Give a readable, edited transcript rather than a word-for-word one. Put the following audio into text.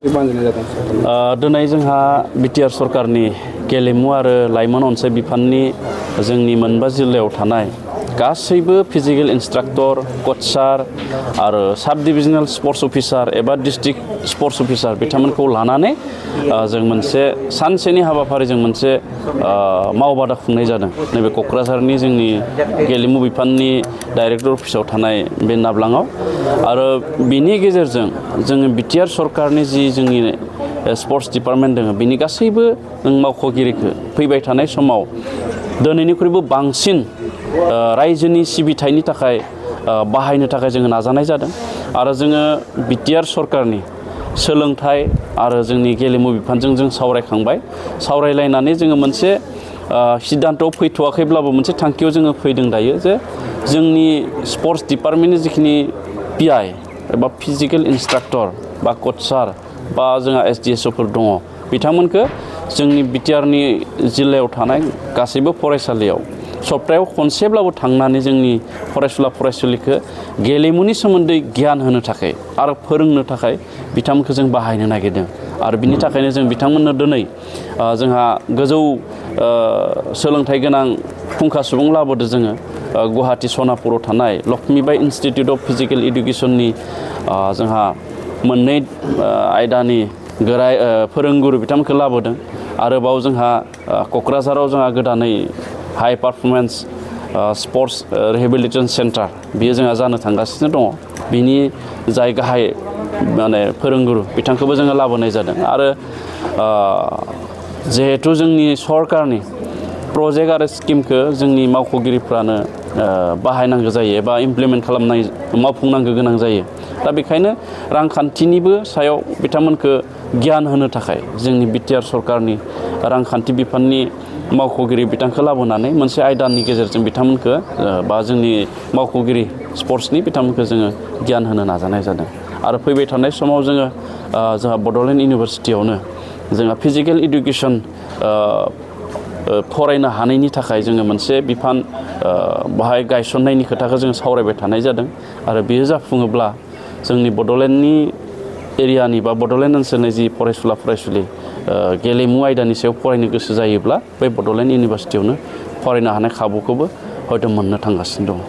दिनै जोंहा बिटिआर सरकारनि गेलेमु आरो लाइमोन अनसाय बिफाननि जोंनि मोनबा जिल्लायाव थानाय गासैबो फिजिकल इन्सट्राक्टर कचार आरो सब डिविजनेल स्पर्ट्स अफिसार एबा डिस्ट्रिक्ट स्पर्ट्स अफिसार बिथांमोनखौ लानानै जों मोनसे सानसेनि हाबाफारिजों मोनसे मावबादा खुंनाय जादों नैबे क'क्राझारनि जोंनि गेलेमु बिफाननि डाइरेक्टर अफिसाव थानाय बे नाब्लाङाव आरो बिनि गेजेरजों जोङो बिटिआर सरकारनि जि जोंनि स्पर्ट्स डिपार्टमेन्ट दङ बिनि गासैबो मावख'गिरिखौ फैबाय थानाय समाव दिनैनिख्रुइबो बांसिन रायजोनि सिबिथायनि थाखाय बाहायनो थाखाय जोङो नाजानाय जादों आरो जोङो बिटिआर सरकारनि सोलोंथाइ आरो जोंनि गेलेमु बिफानजों जों सावरायखांबाय सावरायलायनानै जोङो मोनसे सिद्धान्तआव फैथ'वाखैब्लाबो मोनसे थांखियाव जोङो फैदों दायो जे जोंनि स्पर्ट्स डिपार्टमेन्टनि जिखिनि पिआइ एबा फिजिकल इन्सट्राक्टर बा कचार बा जोंहा एसडिएसअफोर दङ बिथांमोनखौ जोंनि बिटिआरनि जिल्लायाव थानाय गासैबो फरायसालियाव सप्तायाव खनसेब्लाबो थांनानै जोंनि फरायसुला फरायसुलिखौ गेलेमुनि सोमोन्दै गियान होनो थाखाय आरो फोरोंनो थाखाय बिथांमोनखौ जों बाहायनो नागिरदों आरो बिनि थाखायनो जों बिथांमोननो दिनै जोंहा गोजौ सोलोंथाइ गोनां फुंखा सुबुं लाबोदों जोङो गुवाहाटी सनापुराव थानाय लक्ष्मीबाई इन्स्टिटिउट अफ फिजिकेल इडुकेसननि जोंहा मोननै आयदानि गोराय फोरोंगुरु बिथांमोनखौ लाबोदों आरोबाव जोंहा क'क्राझाराव जोंहा गोदानै high performance sports rehabilitation centre बियो जोंहा जानो थांगासिनो दङ बिनि जाय गाहाय माने फोरोंगुरु बिथांखौबो जोङो लाबोनाय जादों आरो जिहेथु जोंनि सरकारनि प्रजेक्ट आरो स्किमखौ जोंनि मावख'गिरिफ्रानो बाहायनांगौ जायो एबा इमप्लिमेन्ट खालामनाय मावफुंनांगौ गोनां जायो दा बेखायनो रांखान्थिनिबो सायाव बिथांमोनखौ गियान होनो थाखाय जोंनि बिटिआर सरकारनि रांखान्थि बिफाननि मावख'गिरि बिथांखौ लाबोनानै मोनसे आयदानि गेजेरजों बिथांमोनखौ बा जोंनि मावख'गिरि स्पर्ट्सनि बिथांमोनखौ जोङो गियान होनो नाजानाय जादों आरो फैबाय थानाय समाव जोंहा बड'लेण्ड इउनिभारसिटियावनो जोंहा फिजिकेल इडुकेसन फरायनो हानायनि थाखाय जोङो मोनसे बिफान बाहाय गायसननायनि खोथाखौ जों सावरायबाय थानाय जादों आरो बेयो जाफुङोब्ला जोंनि बड'लेण्डनि एरियानि बा बड'लेण्ड ओनसोलनि जि फरायसुला फरायसुलि गेलेमु आयदानि सायाव फरायनो गोसो जायोब्ला बे बड'लेण्ड इउनिभारसिटियावनो फरायनो हानाय खाबुखौबो हयथ' मोननो थांगासिनो दङ।